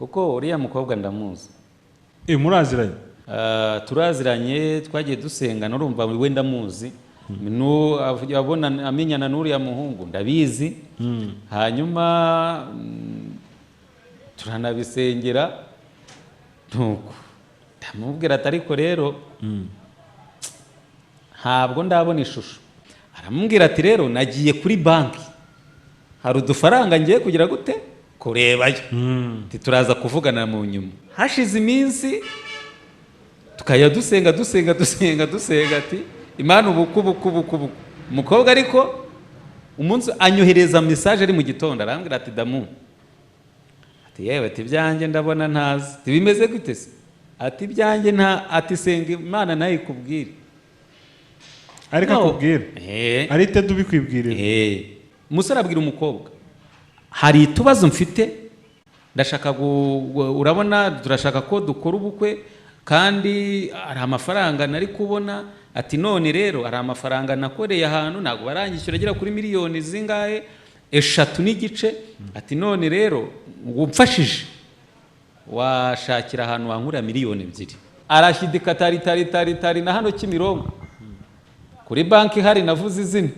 Kuko uriya mukobwa ndamuzi. Muraziranye? Turaziranye, twagiye dusengana, urumva we ndamuzi. Nu abona amenyana n'uriya muhungu ndabizi. Hanyuma turanabisengera, nuko ndamubwira ati: "Ariko rero ntabwo ndabona ishusho." Aramubwira ati: "Rero nagiye kuri banki, hari udufaranga ngiye kugira gute kurebayo." Ati: "Turaza kuvugana mu nyuma." Hashize iminsi tukajya dusenga, dusenga, dusenga, dusenga, ati: "Imana, ubuku, ubuku, ubuku, ubuku." Umukobwa ariko umunsi anyohereza message ari mu gitondo, arambwira ati: "Damu," ati, "yewe," ati, "ibyanjye ndabona ntazi." Ati: "Bimeze gute se?" Ati: "Ibyanjye nta," ati, "senga Imana nayo ikubwire." Ariko No. akubwira ari Ted ubikwibwirira. Umusore abwira umukobwa: "Hari utubazo mfite, ndashaka urabona turashaka ko dukora ubukwe, kandi hari amafaranga nari kubona." Ati: "None rero hari amafaranga nakoreye ahantu, ntabwo baranyishyura, agera kuri miliyoni zingahe, 3.5." Ati: "None rero umfashije washakira ahantu wankurira miliyoni 2." Arashidika, tari tari tari tari na hano Kimironko kuri banki hari, navuze izina,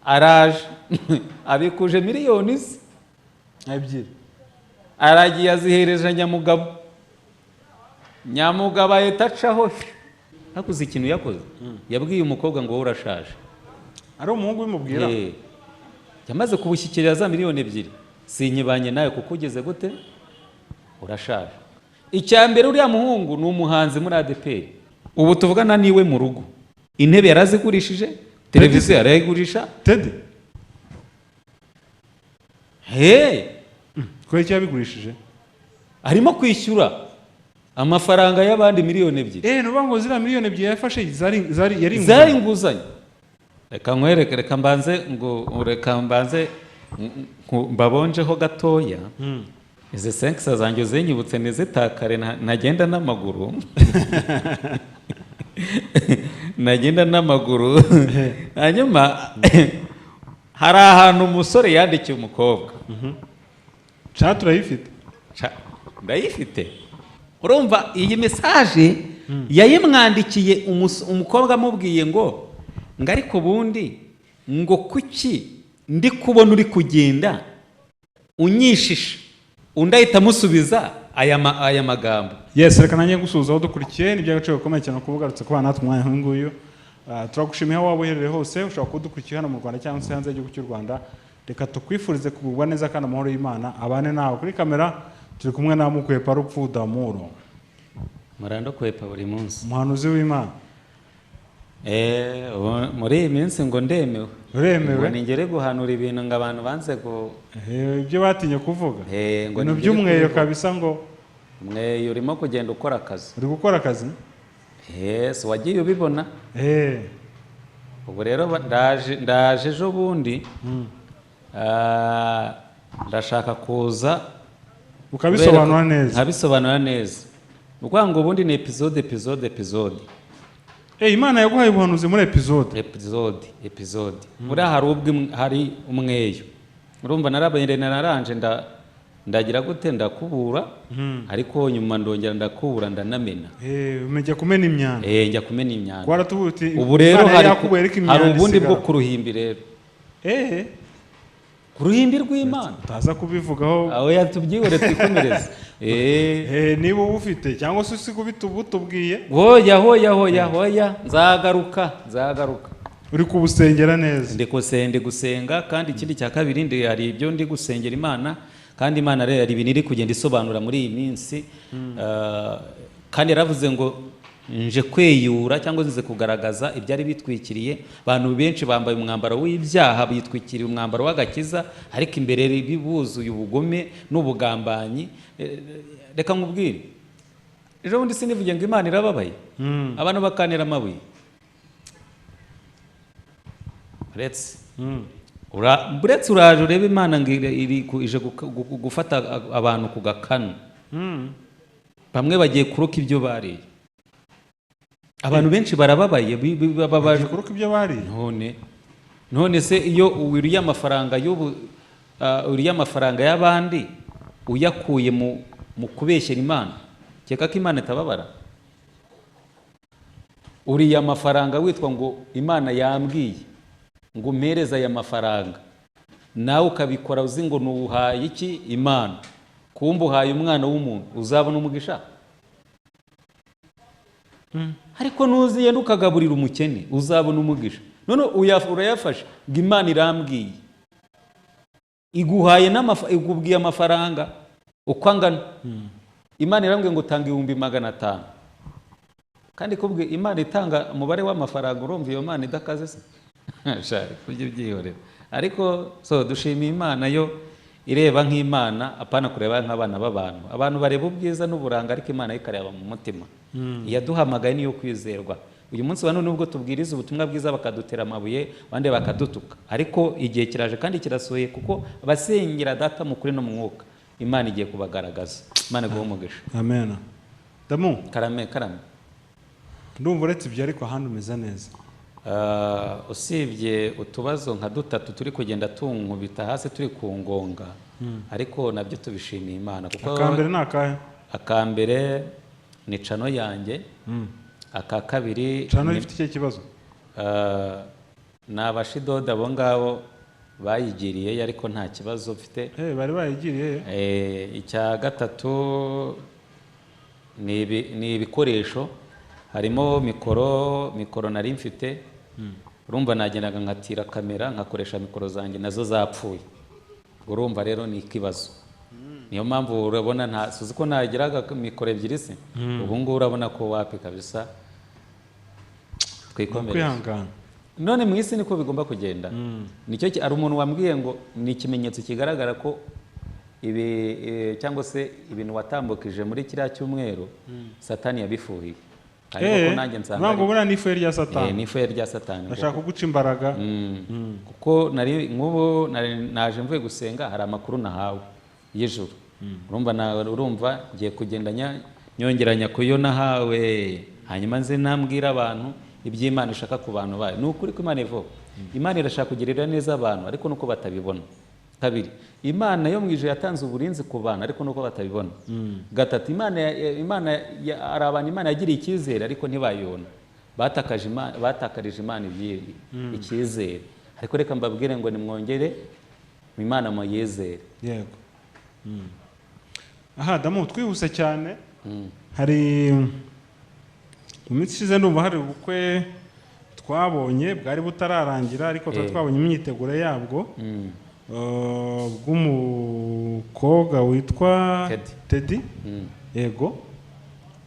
araje abikuje miliyoni ze 2. Aragiye azihereje nyamugabo. Nyamugabo ahita acaho. Hakuze ikintu yakoze, yabwiye umukobwa ngo: "Wowe urashaje." Ari umuhungu ubimubwira? Yamaze kubushyikirira za miliyoni 2: "Sinyibanye nawe kuko ugeze gute, urashaje." Icya mbere, uriya muhungu ni umuhanzi muri ADEPR. Ubu tuvugana niwe mu rugo, intebe yarazigurishije, televiziyo yarayigurisha. Ted? Hey! Kubera icyo yabigurishije? Arimo kwishyura amafaranga y'abandi miliyoni 2. Ni ukuvuga ngo ziriya miliyoni 2 yafashe zari yari Zari inguzanyo. Inguzanyo. Reka nkwereke, reka mbanze ngo reka mbanze mbabonjeho gatoya. Izi senkisa zanjye zinyibutse ntizitakare, ntagenda n'amaguru, nagenda n'amaguru. Hanyuma hari ahantu umusore yandikiye umukobwa. Chat turayifite? Ndayifite. Urumva iyi message yayimwandikiye, umukobwa amubwiye ngo ariko ubundi ngo kuki ndi kubona uri kugenda unyishisha? Undi ahita amusubiza aya magambo. Yes, reka nanjye gusuhuza aho dukurikiye. Ni iby'agaciro gakomeye cyane kuba ugarutse kubana natwe umwanya nk'uyu nguyu. Turagushimiye aho waba uherereye hose, ushobora kuba udukurikiye hano mu Rwanda cyangwa se hanze y'igihugu cy'u Rwanda. Reka tukwifurize kugubwa neza kandi amahoro y'Imana abane nawe. Kuri kamera turi kumwe na Mukwepa Rupfu Damuro. Murando kwepa buri munsi. Umuhanuzi w'Imana. Ubu muri iyi minsi ngo ndemewe. Uremewe. Ngo ningere guhanura ibintu ngo abantu banze ku Ibyo batinye kuvuga. Ngo ibintu ningere by'umweyo kubivuga. Kabisa ngo Umweyo urimo kugenda ukora akazi. Uri gukora akazi. Si wagiye ubibona? Ubu rero ndaje ejo bundi. Ndashaka kuza ukabisobanura neza. Nkabisobanura neza. Ni ukuvuga ngo ubundi ni episode, episode, episode. Imana yaguhaye ubuhanuzi muri episode. Episode, episode. Buriya hari ubwo hari umweyo, urumva narabaye naranje ndagira gute, ndakubura, ariko nyuma ndongera ndakubura, ndanamena. Umenya kumena imyanda. Njya kumena imyanda. Waratubwiye uti Ubu rero Imana hari yakubuye ariko imyanda hari ubundi bwo isigara. ku ruhimbi rero, ku ruhimbi rw'Imana. Utaza kubivugaho. Aho yatubyihore, twikomereze. Niba uba ufite cyangwa se usiga ubitubwiye. Hoya, hoya, hoya, hoya, nzagaruka, nzagaruka. Uri kubusengera neza. Ndi gusenga, ndi gusenga. Kandi ikindi cya kabiri, ndi hari ibyo ndi gusengera Imana, kandi Imana rero hari ibintu iri kugenda isobanura muri iyi minsi. Kandi yaravuze ngo nje kweyura cyangwa nze kugaragaza ibyari bitwikiriye. Abantu benshi bambaye umwambaro w'ibyaha, bitwikiriye umwambaro w'agakiza, ariko imbere buzuye ubugome n'ubugambanyi. Reka nkubwire, ejo bundi sinivuge ngo Imana irababaye, abantu bakanira amabuye. Uretse buretse uraje urebe Imana ngo ije gufata abantu ku gakanu. Bamwe bagiye kuruka ibyo bariye. Abantu benshi barababaye, bababajwe. Bagiye kuruka ibyo bariye. None se iyo uriye amafaranga y'ubu, uriye amafaranga y'abandi uyakuye mu mu kubeshyera Imana, keka ko Imana itababara. Uriya mafaranga witwa ngo Imana yambwiye ngo umpereze aya mafaranga, nawe ukabikora uzi ngo nuwuhaye iki Imana, kumba uhaye umwana w'umuntu, uzabona umugisha. Ariko nuzigenda ukagaburira umukene, uzabona umugisha. None urayafashe ngo Imana irambwiye, iguhaye ikubwiye amafaranga uko angana. Imana irambwiye ngo tanga 500,000, kandi kubwe Imana itanga umubare w'amafaranga, urumva iyo Mana idakaze se? Shari kujya ubyihorera. Ariko so dushimiye Imana yo ireba nk'Imana, apana kureba nk'abana b'abantu. Abantu bareba ubwiza n'uburanga, ariko Imana yo ikareba mu mutima. Iyaduhamagaye niyo kwizerwa. Uyu munsi wa none nubwo tubwiriza ubutumwa bwiza bakadutera amabuye, abandi bakadutuka, ariko igihe kiraje kandi kirasohoye, kuko abasengera Data mu kuri no mu mwuka, Imana igiye kubagaragaza. Imana iguhe umugisha. Amen. Damu. Karame, karame. Ndumva uretse ibyo ariko ahandi umeze neza. Usibye utubazo nka dutatu turi kugenda tunkubita hasi, turi ku ngonga, ariko nabyo tubishimiye Imana kuko. Akambere ni akahe? Akambere ni channel yanjye. Aka kabiri Channel ifite ikihe kibazo? Ni abashidoda abo ngabo bayigiriye, ariko nta kibazo mfite. Bari bayigiriye. Icya gatatu ni ibikoresho, harimo mikoro nari mfite. Urumva nagendaga nkatira kamera, nkakoresha mikoro zanjye, nazo zapfuye. Urumva rero ni ikibazo. Niyo mpamvu urabona nta suzi ko nagiraga mikoro ebyiri se. Ubu ngubu urabona ko wapi kabisa, twikomereze. Kwihangana. None mu isi niko bigomba kugenda. Nicyo hari umuntu wambwiye ngo ni ikimenyetso kigaragara ko ibi cyangwa se ibintu watambukije muri kiriya cyumweru, Satani yabifuhiye. Ariko ko nanjye nsanga ntabwo buriya ni ifuhe rya Satani. Ni ifuhe rya Satani. Bashaka kuguca imbaraga. Kuko nari nk'ubu naje mvuye gusenga, hari amakuru nahawe y'ijuru. Urumva urumva ngiye kugenda nyongeranya ku yo nahawe, hanyuma nze nambwira abantu iby'Imana ishaka ku bantu bayo. Ni ukuri ko Imana ivuga, Imana irashaka kugirira neza abantu, ariko nuko batabibona. Kabiri, Imana yo mu ijuru yatanze uburinzi ku bantu, ariko nuko batabibona. Gatatu, Imana hari abantu Imana yagiriye icyizere, ariko ntibayibona. Batakaje Imana, batakarije Imana icyizere. Ariko reka mbabwire ngo nimwongere Imana muyizere. Yego. Aha Damu, twihuse cyane, hari mu minsi ishize ndumva hari ubukwe twabonye bwari butararangira, ariko tuba twabonye imyiteguro yabwo, bw'umukobwa witwa Teddy. Teddy. Yego,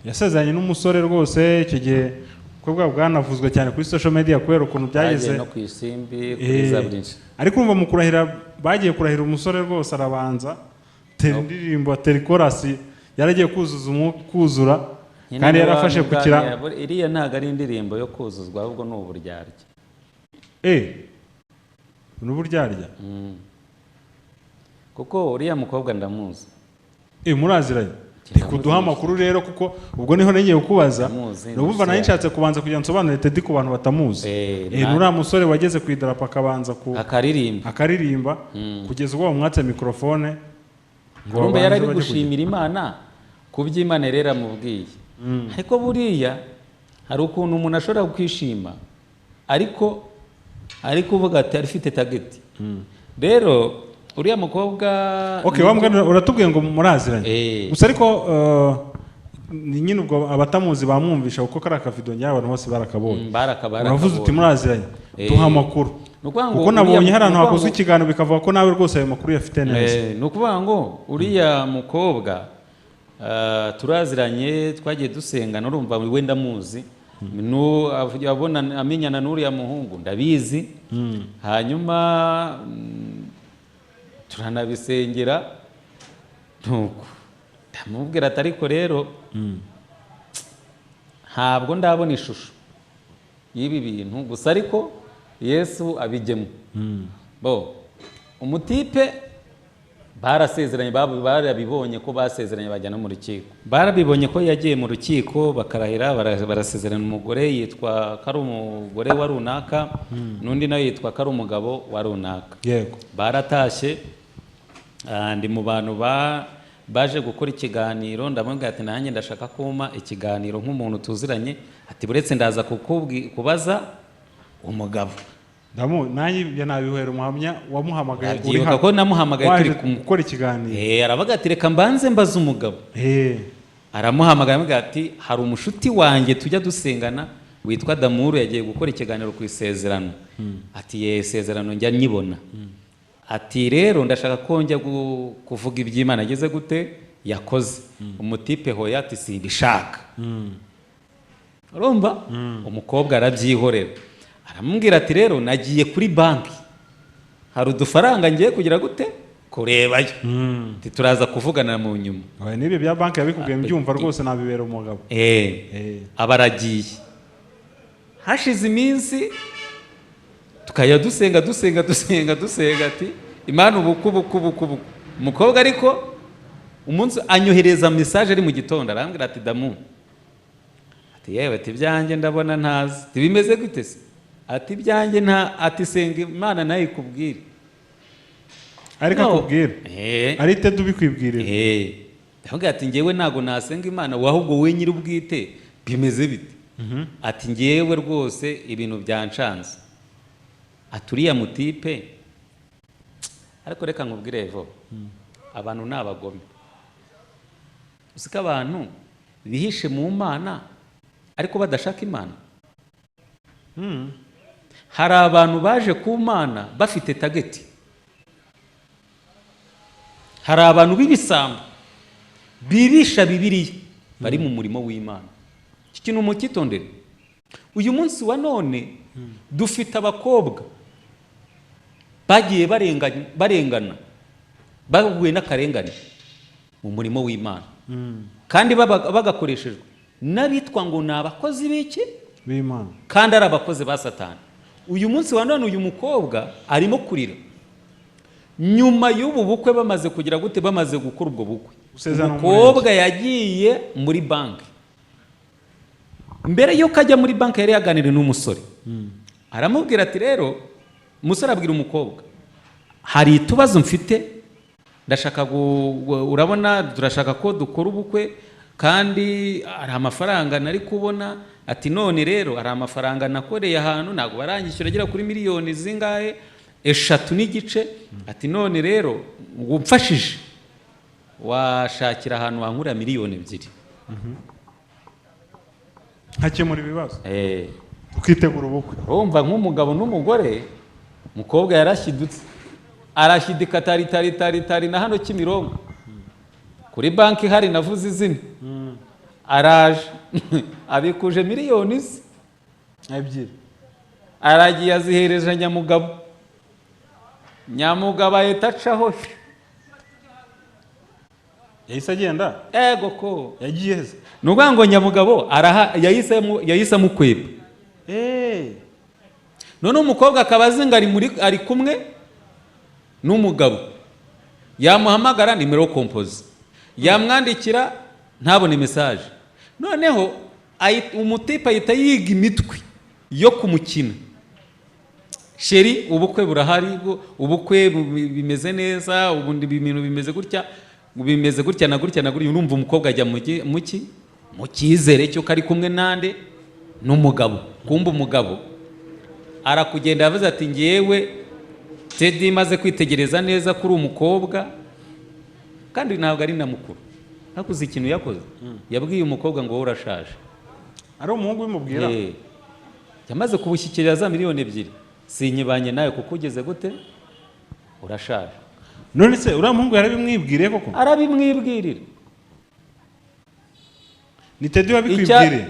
yasezeranye n'umusore rwose. Icyo gihe ubukwe bwabo bwanavuzwe cyane kuri social media kubera ukuntu byageze Bagiye no ku Isimbi, kuri za bwinshi. Ariko urumva mu kurahira, bagiye kurahira, umusore rwose arabanza tera indirimbo, atera ikorasi, yaragiye kuzuza umwuka kuzura. Nyine Kandi niba yarafashe ku kira iriya ntabwo ari indirimbo yo kuzuzwa, ahubwo ni uburyarya. Ni uburyarya. Kuko uriya mukobwa ndamuzi. Muraziranye? Reka uduhe amakuru rero, kuko ubwo niho ngiye kukubaza. Ndamuzi, Ni ubumva nari nshatse kubanza kugira ngo nsobanure Teddy ku bantu batamuzi. Ni uriya musore wageze ku idarapo akabanza ku Akaririmba. Akaririmba kugeza ubwo bamwatse mikorofone ngo Urumva babanze yari ari bajye gushimira Imana ku by'Imana yari yaramubwiye. Ariko buriya hari ukuntu umuntu ashobora kwishima, ariko ari kuvuga ati afite target. Rero uriya mukobwa Okay, wa mugani uratubwiye ngo muraziranye. Gusa ariko ni nyine ubwo abatamuzi bamwumvisha, kuko kari akavido njye abantu bose barakabonye. Barakabonye. Uravuze uti muraziranye, duha amakuru. Ni ukuvuga ngo Kuko nabonye hari ahantu ni ukuvuga hakozwe ikiganiro bikavuga ko nawe rwose ayo makuru uyafite neza. Ni ukuvuga ngo uriya mukobwa turaziranye, twagiye dusengana, urumva we ndamuzi. Abona amenyana n'uriya muhungu ndabizi. Hanyuma turanabisengera, nuko ndamubwira ati ariko rero ntabwo ndabona ishusho y'ibi bintu gusa, ariko Yesu abijyemo. Bo umutipe barasezeranye, barabibonye ko basezeranye, bajya no mu rukiko, barabibonye ko yagiye mu rukiko bakarahira, barasezerana. Umugore yitwa ko ari umugore wa runaka, n'undi nawe yitwa ko ari umugabo wa runaka. Baratashye. Ndi mu bantu Baje gukora ikiganiro, ndamubwira ati: "Nanjye ndashaka kuma ikiganiro nk'umuntu tuziranye." Ati: "Buretse ndaza kubaza umugabo." Nanjye ibyo nabihera umuhamya, wamuhamagaye uri Urabyibuka hano. ko namuhamagaye Waje turi kumwe. gukora ikiganiro. Aravuga ati: "Reka mbanze mbaze umugabo." Aramuhamagara, aramubwira ati: "Hari umushuti wanjye tujya dusengana witwa Damuru, yagiye gukora ikiganiro ku Isezerano." Ati: "Ye, Isezerano njya nyibona." Ati: "Rero ndashaka ko njya kuvuga iby'Imana ageze gute yakoze." Umutipe hoya, ati: "Simbishaka." Urumva umukobwa arabyihorera. Aramubwira ati: "Rero nagiye kuri banki, hari udufaranga ngiye kugira gute kurebayo." Ati: "Turaza kuvugana mu nyuma." Oya, n'ibyo bya banki yabikubwiye mbyumva rwose, nabibera umugabo. Aba aragiye. Hashize iminsi tukajya dusenga, dusenga, dusenga, dusenga, ati: "Imana, ubukwe, ubukwe, ubukwe, ubukwe." Umukobwa ariko umunsi anyohereza message ari mu gitondo, arambwira ati: "Damu," ati, "yewe," ati, "ibyanjye ndabona ntazi." Ati: "Bimeze gute se?" Ati: "Ibyanjye nta," ati, "senga Imana nayo ikubwire." Ariko No. akubwira ari Ted ubikwibwirira. Ndavuga ati: "Ngewe ntabwo nasenga Imana, ahubwo wowe nyir'ubwite bimeze bite?" Ati: "Ngewe rwose ibintu byancanze." Ati: "Uriya mutipe." Ariko reka nkubwire Evo, abantu ni abagome. Uzi ko abantu bihishe mu Mana ariko badashaka Imana? Hari abantu baje ku Mana bafite target. Hari abantu b'ibisambo bibisha Bibiliya bari mu murimo w'Imana. Iki kintu mukitondere. Uyu munsi wa none dufite abakobwa bagiye barengana, bahuye n'akarengane mu murimo w'Imana, kandi bagakoreshejwe n'abitwa ngo ni abakozi b'iki? B'Imana. Kandi ari abakozi ba Satani. Uyu munsi wa none uyu mukobwa arimo kurira nyuma y'ubu bukwe. Bamaze kugira gute? Bamaze gukora ubwo bukwe, Gusezerana mu umukobwa yagiye muri banki. Mbere y'uko ajya muri banki yari yaganiriye n'umusore, aramubwira ati rero, umusore abwira umukobwa: "Hari utubazo mfite, ndashaka urabona turashaka ko dukora ubukwe, kandi hari amafaranga nari kubona." Ati: "None rero hari amafaranga nakoreye ahantu, ntabwo baranyishyura, agera kuri miliyoni zingahe, 3.5." Ati: "None rero umfashije washakira ahantu wankurira miliyoni 2." Nkakemura ibibazo, tukitegura ubukwe. Urumva nk'umugabo n'umugore, umukobwa yarashyidutse, arashyidika tari tari tari tari na hano Kimironko kuri banki hari, navuze izina. Araje abikuje miliyoni ze 2. Aragiye azihereje nyamugabo. Nyamugabo ahita acaho. Yahise agenda? Ego ko. Yagiye heza? Ni ukuvuga ngo nyamugabo araha yahise amukwepa. Noneho umukobwa akaba azi ngo ari kumwe n'umugabo. Yamuhamagara nimero composé, yamwandikira ntabone message. Noneho umutipe ahita yiga imitwe yo kumukina: "Chéri, ubukwe burahari, ubukwe bimeze neza, ubundi ibintu bimeze gutya, bimeze gutya na gutya na gutya." Urumva umukobwa ajya mu cyizere cy'uko ari kumwe nande? N'umugabo. Kumva umugabo arakugenda, yavuze ati: "Ngewe Teddy maze kwitegereza neza kuri umukobwa." Kandi ntabwo ari na mukuru. Hakuze ikintu yakoze, yabwiye umukobwa ngo: "Wowe urashaje." Ari umuhungu ubimubwira? Yamaze kubushyikirira za miliyoni 2: "Sinyibanye nawe kuko ugeze gute? Urashaje." None se uriya muhungu yarabimwibwiriye koko? Arabimwibwirira. Ni Teddy wabikwibwiriye?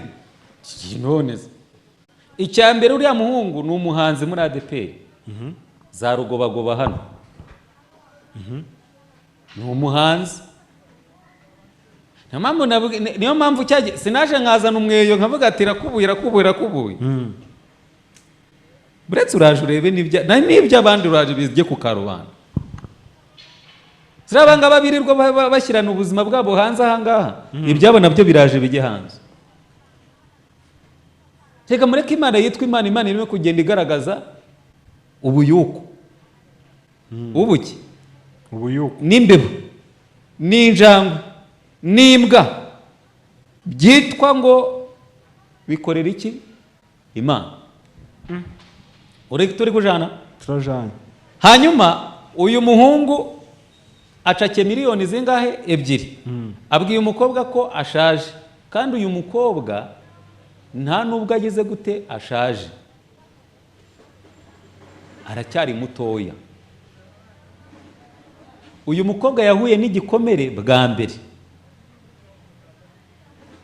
None se icya mbere, uriya muhungu ni umuhanzi muri ADEPR za Rugobagoba hano, ni umuhanzi. Niyo mpamvu sinaje nkazana umweyo nkavuga ati: "Irakubuye, irakubuye, irakubuye." Buretse uraje urebe n'iby'abandi, uraje bijye ku karubanda. Ziriya ngaba birirwa bashyirana ubuzima bwabo hanze aha ngaha, ibyabo nabyo biraje bijye hanze. Reka mureke Imana yitwa Imana. Imana irimo kugenda igaragaza ubuyuku, ubuki Ubuyuku. n'imbeba. N'injangwe n'imbwa byitwa ngo bikorera iki? Imana. Uri turi kujana? Turajanye. Hanyuma uyu muhungu acakiye miliyoni zingahe? 2. Abwiye umukobwa ko ashaje, kandi uyu mukobwa nta nubwo ageze gute ashaje, aracyari mutoya. Uyu mukobwa yahuye n'igikomere bwa mbere,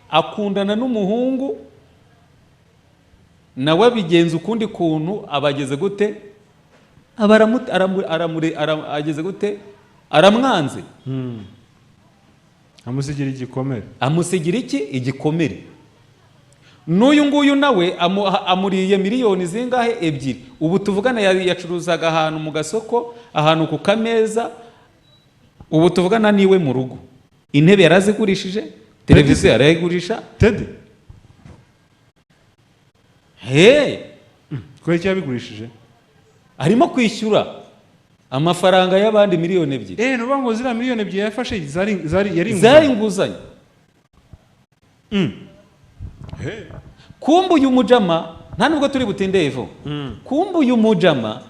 akundana n'umuhungu, nawe abigenza ukundi kuntu, abageze gute, aba ageze gute, aramwanze. Amusigira igikomere. Amusigira iki? Igikomere. N'uyu nguyu nawe amuriye miliyoni zingahe? 2. Ubu tuvugana yacuruzaga ahantu mu gasoko, ahantu ku kameza. Ubu tuvugana niwe mu rugo, intebe yarazigurishije, televiziyo yarayigurisha. Teddy? Hey. Kubera icyo yabigurishije? Arimo kwishyura amafaranga y'abandi miliyoni 2. Ni ukuvuga ngo ziriya miliyoni 2 yafashe zari yari Zari inguzanyo. Inguzanyo. Kumbe uyu mujama, nta nubwo turi butinde evo, kumbe uyu mujama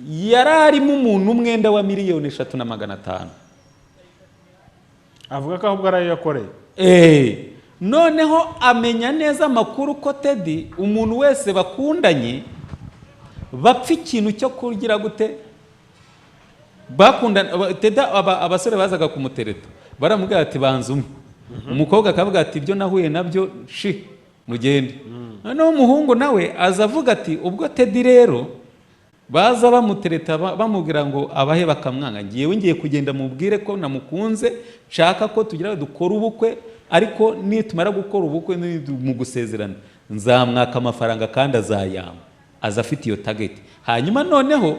yari arimo umuntu umwenda wa miliyoni 3 na 500. Avuga ko ahubwo ari ayo yakoreye. Noneho amenya neza amakuru ko Teddy, umuntu wese bakundanye bapfa ikintu cyo kugira gute, bakundana Teddy, abasore bazaga kumutereta baramubwira ati: "Banza umwe." Umukobwa akavuga ati: "Ibyo nahuye nabyo, shi mugende." Noneho umuhungu nawe aza avuga ati: "Ubwo Teddy rero baza bamutereta, bamubwira ngo abahe, bakamwanga, ngiyewe ngiye kugenda mubwire ko namukunze, nshaka ko tugira dukore ubukwe, ariko nitumara gukora ubukwe, mu gusezerana nzamwaka amafaranga kandi azayampa." Aza afite iyo target. Hanyuma noneho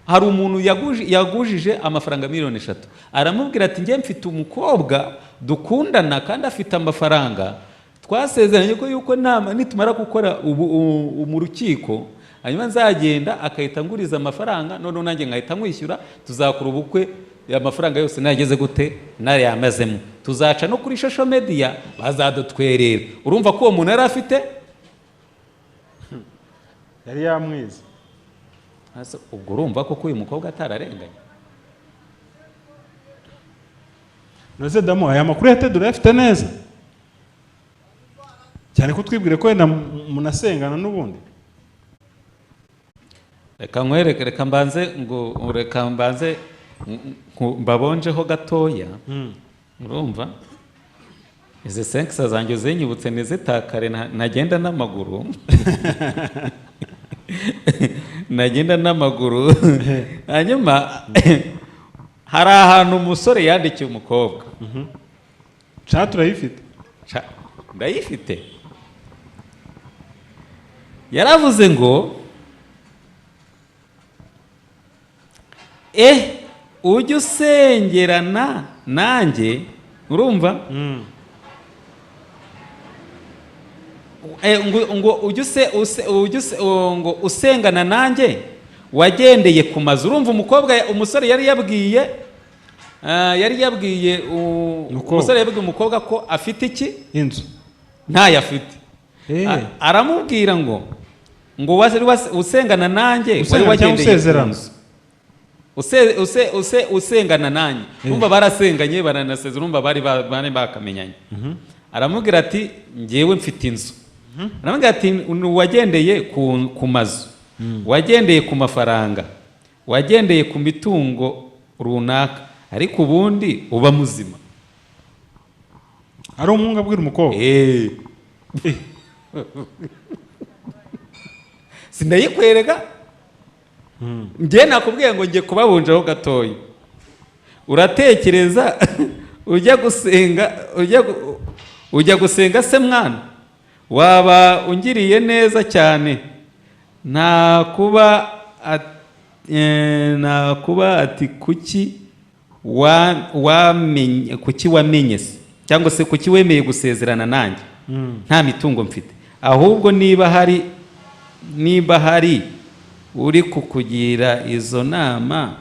hari umuntu yagujije amafaranga miliyoni 3, aramubwira ati: "Njye mfite umukobwa dukundana kandi afite amafaranga, twasezeranye ko yuko nama nitumara gukora ubu mu rukiko, hanyuma nzagenda akahita nguriza amafaranga, noneho nanjye nkahita mwishyura, tuzakora ubukwe, amafaranga yose nageze gute, nayamazemo, tuzaca no kuri social media bazadutwerera." Urumva ko uwo muntu yari afite Yari yamwize. Ese ubwo urumva koko uyu mukobwa atararenganye? Noze damu, aya makuru ya Teddy urayafite neza cyane, ko twibwire ko wenda munasengana n'ubundi? Reka nkwereke, reka mbanze mbabonjeho gatoya. Urumva izi senkisa zanjye zinyibutse ntizitakare, ntagenda n'amaguru, nagenda n'amaguru. Hanyuma hari ahantu umusore yandikiye umukobwa. Chat turayifite? Ndayifite. Yaravuze ngo: "Ujye usengerana nanjye." Urumva? Ngo ujye use, use, ujye use, ngo usengana nanjye wagendeye ku mazu. Urumva umukobwa, umusore yari yabwiye, yari yabwiye Umukobwa. Umusore yabwiye umukobwa ko afite iki? Inzu. Ntayo afite. Aramubwira ngo usengana nanjye wari Usengana cyangwa wagendeye ku usezerana? nzu. Usengana nanjye. Urumva barasenganye, baranasezera, urumva bari bakamenyanye. Aramubwira ati: "Njyewe mfite inzu." Aramubwira ati: "Wagendeye ku mazu, wagendeye ku mafaranga, wagendeye ku mitungo runaka, ariko ubundi uba muzima?" Ari umuhungu abwira umukobwa? Eh. Sindayikwereka. Njye nakubwiye ngo ngiye kubabunjaho gatoya. Uratekereza ujya gusenga, ujya gusenga se mwana? Waba ungiriye neza cyane. Nta kuba ati kuki wamenye, kuki wamenye se, cyangwa se kuki wemeye gusezerana nanjye nta mitungo mfite? Ahubwo niba hari uri kukugira izo nama,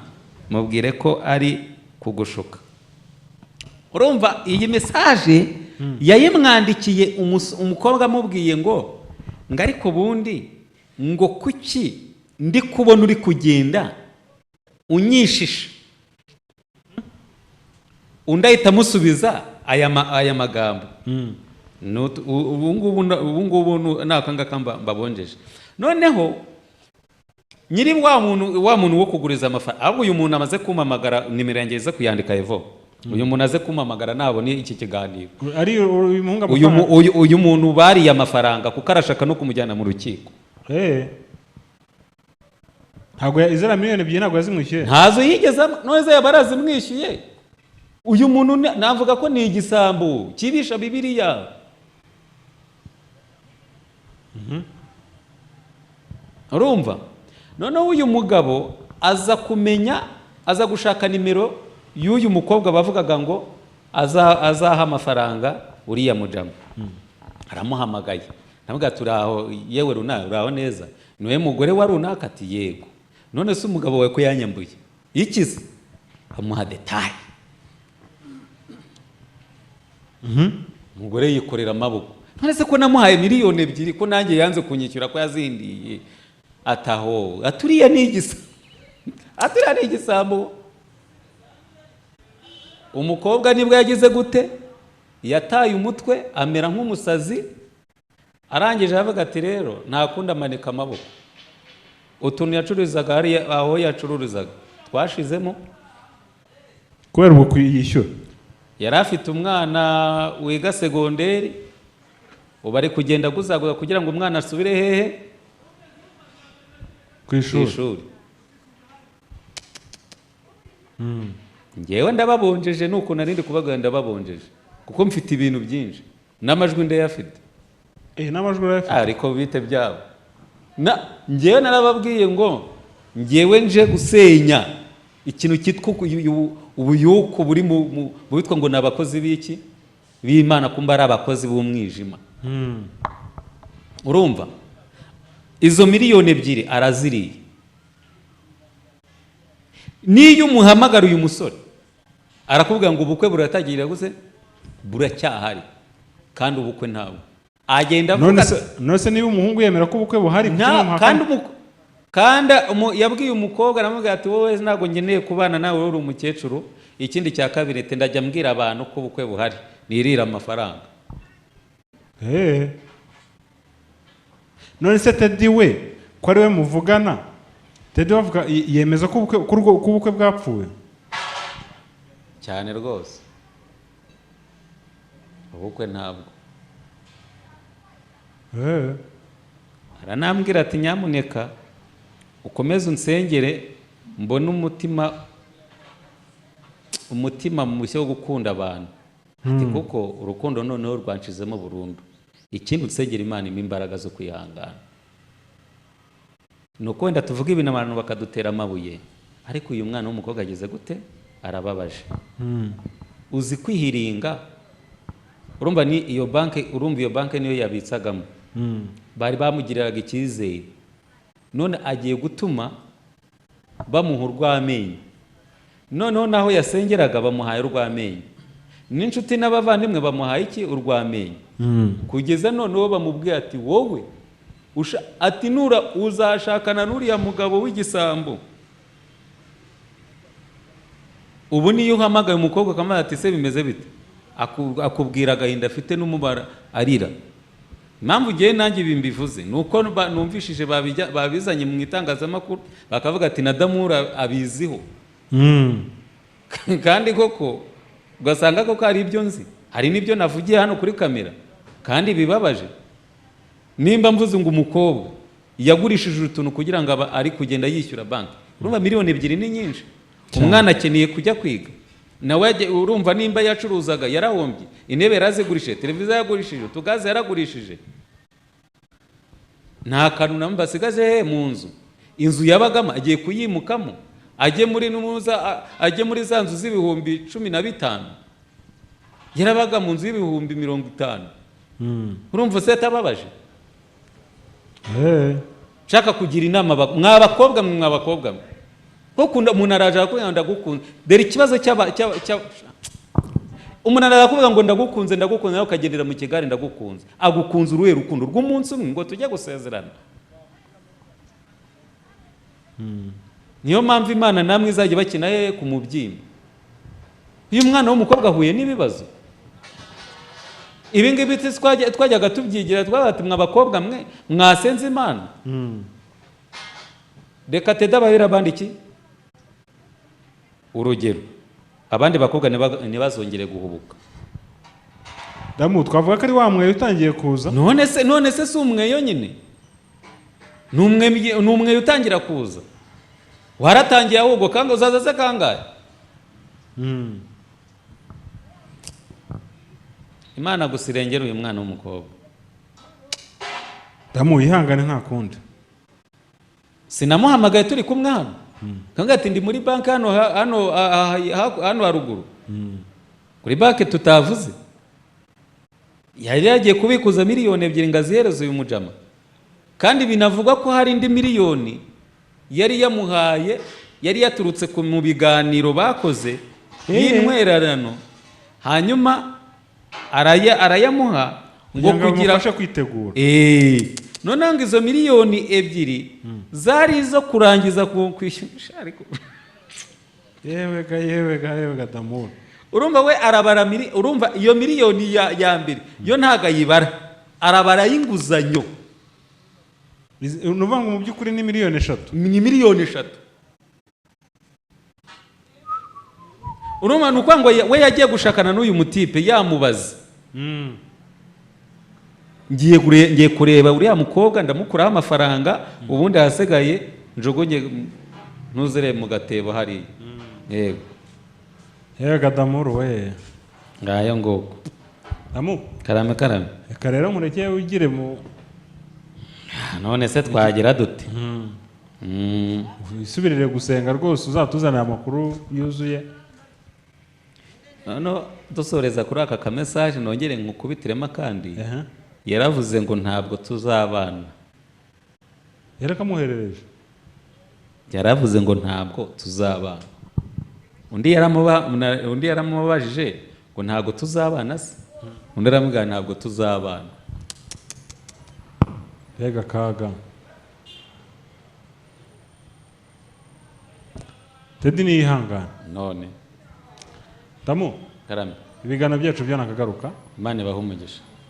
mubwire ko ari kugushuka." Urumva iyi message yayimwandikiye umukobwa amubwiye ngo ariko ubundi ngo kuki ndi kubona uri kugenda unyishisha? Undi ahita amusubiza aya magambo. Ubu ngubu ni aka ngaka mbabonjeje. Noneho nyiri wa muntu wo kuguriza amafaranga, ahubwo uyu muntu amaze kumpamagara, nimero yanjye ize kuyandika evo. Uyu muntu aze kumpamagara nabone iki kiganiro. Ari uyu muhungu Uyu amafaranga? Uyu muntu bariye amafaranga, kuko arashaka no kumujyana mu rukiko. Ntabwo iziriya miliyoni 2 ntabwo yazimwishyuye? Ntazo yigeze none se yaba arazimwishyuye? Uyu muntu navuga ko ni igisambo kibisha Bibiliya. Urumva, noneho uyu mugabo aza kumenya, aza gushaka nimero y'uyu mukobwa bavugaga ngo azaha amafaranga uriya mujama. Aramuhamagaye, ndavuga ati: "Uraho yewe runaka, uraho neza? Niwe mugore wa runaka?" Ati: "Yego." "None se umugabo wawe ko yanyambuye ikize?" Amuha détails. Umugore yikorera amaboko: "None se ko namuhaye miliyoni 2, ko nanjye yanze kunyishyura, ko yazindiye?" Ataho aturiya ni igisa, aturiya ni igisambo. Umukobwa nibwo yagize gute? Yataye umutwe, amera nk'umusazi. Arangije aravuga ati: "Rero nta kundi." Amanika amaboko. Utuntu yacururizaga hariya aho yacururizaga twashizemo. Kubera ubwo kuyishyura. Yari afite umwana wiga segonderi, ubu ari kugenda aguzaguza kugira ngo umwana asubire hehe? Ku Ku ishuri. ishuri. Ngewe ndababonjeje, nuko narindi kubabwira, ndababonjeje kuko mfite ibintu byinshi n'amajwi ndayafite. N'amajwi urayafite? Ariko bite byabo na ngewe narababwiye ngo ngewe nje gusenya ikintu cyitwa ubuyuku buri mu bitwa ngo ni abakozi b'iki b'Imana, kumba ari abakozi b'umwijima. Urumva izo miliyoni 2 araziriye. Niyo umuhamagara uyu musore, arakubwira ngo ubukwe buratangira gute, buracyahari, kandi ubukwe ntabwo agenda avuga. None se niba umuhungu yemera ko ubukwe buhari, kuki mumuhakana? Kandi yabwiye umukobwa, aramubwira ati: "Wowe ntabwo ngeneye kubana nawe, uri umukecuru. Ikindi cya kabiri, ati ndajya mbwira abantu ko ubukwe buhari, nirira amafaranga." None se Teddy we, ko ari we muvugana, Teddy we avuga yemeza ko ubukwe bwapfuye? Cyane rwose, ubukwe ntabwo. Aranambwira ati: "Nyamuneka ukomeze unsengere mbone umutima mushya wo gukunda abantu." Ati: "Kuko urukundo noneho rwanshizemo burundu. Ikindi unsengera Imana impa imbaraga zo kwihangana." Ni uko wenda tuvuga ibintu abantu bakadutera amabuye, ariko uyu mwana w'umukobwa ageze gute? Arababaje. Uzi kwihiringa? Urumva ni iyo banki, urumva iyo banki niyo yabitsagamo, bari bamugiriraga icyizere, none agiye gutuma bamuha urw'amenyo. Noneho naho yasengeraga bamuhaye urw'amenyo, n'inshuti n'abavandimwe bamuhaye iki? Urw'amenyo. Kugeza noneho bamubwiye ati: "Wowe ati nura uzashakana n'uriya mugabo w'igisambo." Ubu niyo uhamagaye umukobwa ukamubaza ati: "Se bimeze bite?" Akubwira agahinda afite n'umubara arira. Impamvu ugiye nanjye ibi mbivuze ni uko numvishije babizanye mu itangazamakuru, bakavuga ati na Damura abiziho. Kandi koko ugasanga koko hari ibyo nzi, hari n'ibyo navugiye hano kuri kamera kandi bibabaje. Nimba mvuze ngo umukobwa yagurishije utuntu kugira ngo aba ari kugenda yishyura banki, urumva miliyoni 2 ni nyinshi. Umwana akeneye kujya kwiga nawe urumva nimba yacuruzaga yarahombye, intebe yarazigurishije, televiziyo yagurishije, utugaze yaragurishije, nta kantu na basigaje he mu nzu. Inzu yabagamo agiye kuyimukamo, ajye muri numuza, ajye muri za nzu z'ibihumbi 15. Yarabaga mu nzu y'ibihumbi 50. Urumva se atababaje? Nshaka kugira inama mwa bakobwa mwe, mwa bakobwa mwe, kuko umuntu araje arakubwira ngo ndagukunda. Dore ikibazo cy'aba Umuntu arakuvuga ngo ndagukunze, ndagukunze, nawe ukagendera mu kigare ndagukunze. Agukunze uruhe rukundo rw'umunsi umwe ngo tujye gusezerana? Niyo mpamvu Imana namwe izajya bakina he ku mubyimba. Uyu mwana w'umukobwa ahuye n'ibibazo. Ibi ngibi twajyaga tubyigira, twabaga mwa bakobwa mwe mwasenze Imana. Reka Teddy ababera abandi iki urugero, abandi bakobwa ntibazongere guhubuka. Damu, twavuga ko ari wa mweyo utangiye kuza. None se si umweyo nyine? Ni umweyo utangira kuza, waratangiye ahubwo. Kanga uzaza se kangahe? Imana gusa irengera uyu mwana w'umukobwa. Damu, yihangane, nta kundi. Sinamuhamagaye turi kumwe hano, kanga ati ndi muri banki hano, hano hano haruguru kuri banki tutavuze. Yari yagiye kubikuza 2 miliyoni ngo azihereze uyu mujama, kandi binavugwa ko hari indi miliyoni yari yamuhaye, yari yaturutse mu biganiro bakoze y'intwererano, hanyuma arayamuha ngo kugira ngo kugira bimufashe kwitegura. Noneho ngo izo 2 miliyoni zari izo kurangiza kwishyura ariko. Yewe ga, yewe ga, yewe ga, Damu. Urumva we arabara urumva iyo miliyoni ya mbere yo ntabwo ayibara, arabara y'inguzanyo. Ni ukuvuga ngo mu by'ukuri ni 3 miliyoni. Ni 3 miliyoni. Urumva ni ukuvuga ngo we yagiye gushakana n'uyu mutipe yamubaza: ngiye kureba uriya mukobwa, ndamukuraho amafaranga, ubundi ahasigaye njugunye ntuzere mu gatebo hariya. Yego. Yewe ga, Damuru we. Ngayo nguko. Damu. Karame, karame. Reka rero nkureke wigire mu None se twagira dute? Wisubirire gusenga rwose, uzatuzanira amakuru yuzuye. Noneho dusoreza kuri aka kamesaje, nongere nkukubitiremo akandi. Ehe. Yaravuze ngo ntabwo tuzabana. Yarakamuherereje. Yaravuze ngo ntabwo tuzabana. Undi yaramubajije ngo ntabwo tuzabana se? Undi aramubwira ntabwo tuzabana. Mbega kaga! Teddy niyihangane. None. Damu. Karame. Ibiganiro byacu byo nakagaruka. Imana ibahe umugisha.